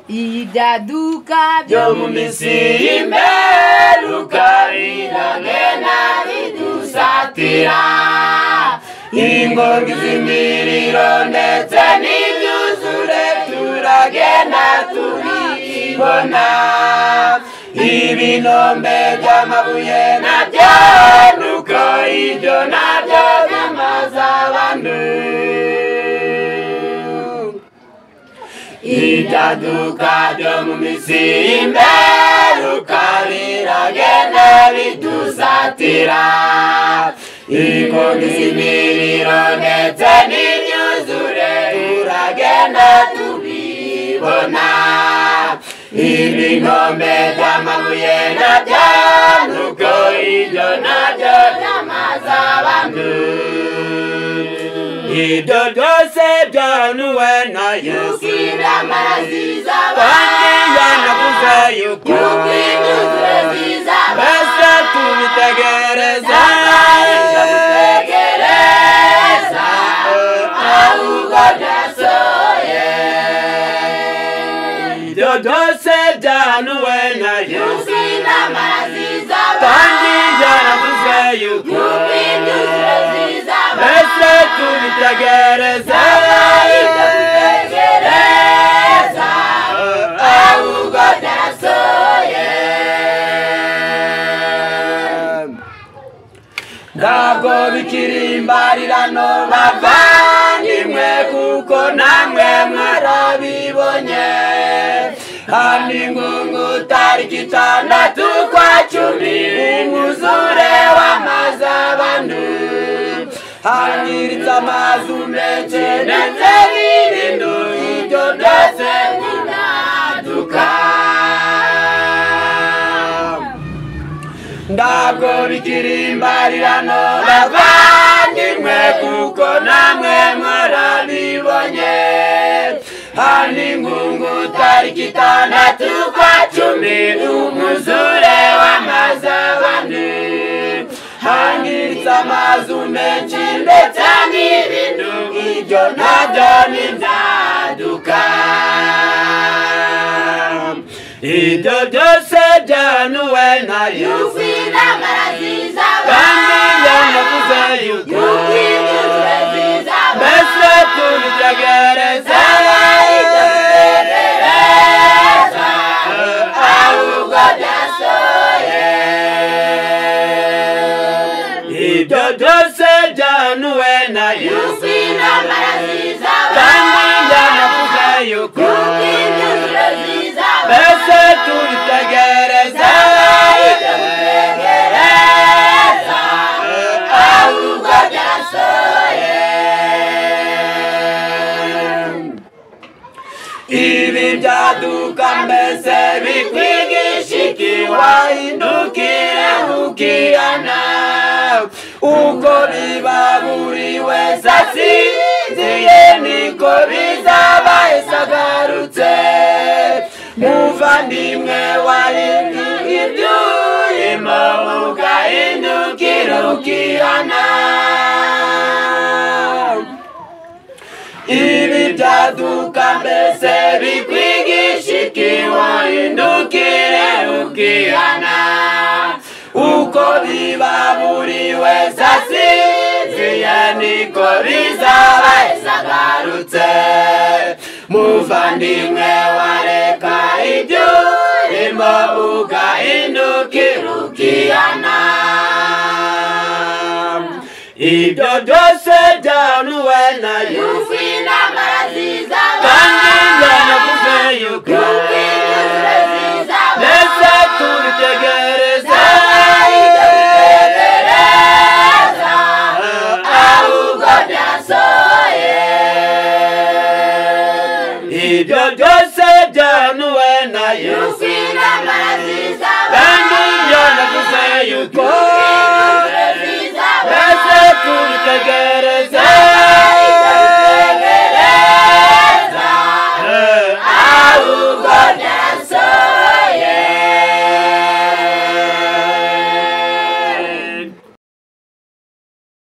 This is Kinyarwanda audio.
Ibyaduka byo mu minsi y'imperuka biragenda bidusatira, inkongi z'imiriro ndetse n'imyuzure turagenda tubibona, ibinombe by'amabuye nabyo nuko ibyo nabyo byamaze abantu. Ibyaduka byo mu minsi y'imperuka biragenda bidusatira, inkongi z'imiriro ndetse n'imyuzure turagenda tubibona, ibinombe by'amabuye nabyo nuko ibyo nabyo byamaze abantu. Ibyo byose byahanuwe na Yesu, intambara zizaba, kandi yanavuze yuko imyuzure zizaba, mbese tubitegereza, gutegereza ahubwo byasohoye. Ibyo byose byahanuwe na Yesu, intambara zizaba, kandi yanavuze yuko imyuzure zizaba, mbese tubitegereza, gutegereza ahubwo byasohoye. Ntabwo bikiri imbarirano bavandimwe, kuko namwe mwarabibonye. Hano ingungu tariki 6 ukwa 10, umwuzure w'amazi abantu, hangiritse amazu menshi ndetse n'ibintu, ibyo byose n'ibyaduka. Ntabwo bikiri imbarirano bavandimwe, kuko namwe mwarabibonye. Hano ingungu tariki 6 ukwa 10, umwuzure w'amazi abantu, hangiritse amazu menshi ndetse n'ibintu, ibyo nabyo n'ibyaduka. Ibyo byose byahanuwe na Yesu, intambara zizaba, kandi yanavuze yuko imyuzure zizaba, mbese tubitegereza, gutegereza ahubwo byasohoye. Ibyo byose byahanuwe na Yesu, intambara zizaba, kandi yanavuze yuko imyuzure zizaba, mbese tubitegereza, gutegereza ahubwo byasohoye. Ibi byaduka mbese bikwigisha iki? Wahindukire ukihana, uko biba buri wese asinziye niko bizaba Yesu agarutse. Muvandimwe wareka ibyo urimo ugahindukira ukihana. Ibi byaduka mbese bikwigisha iki? Wahindukire ukihana, uko biba buri wese asinziye niko bizaba Yesu agarutse. Muvandimwe wareka ibyo urimo ugahindukira ukihana. Ibyo byose byahanuwe na Yesu, intambara zizaba, kandi yanavuze yuko imyuzure zizaba, mbese tubitegereza, gutegereza ahubwo byasohoye. Ibyo byose byahanuwe na Yesu, intambara zizaba, kandi yanavuze yuko imyuzure zizaba, mbese tubitegereza,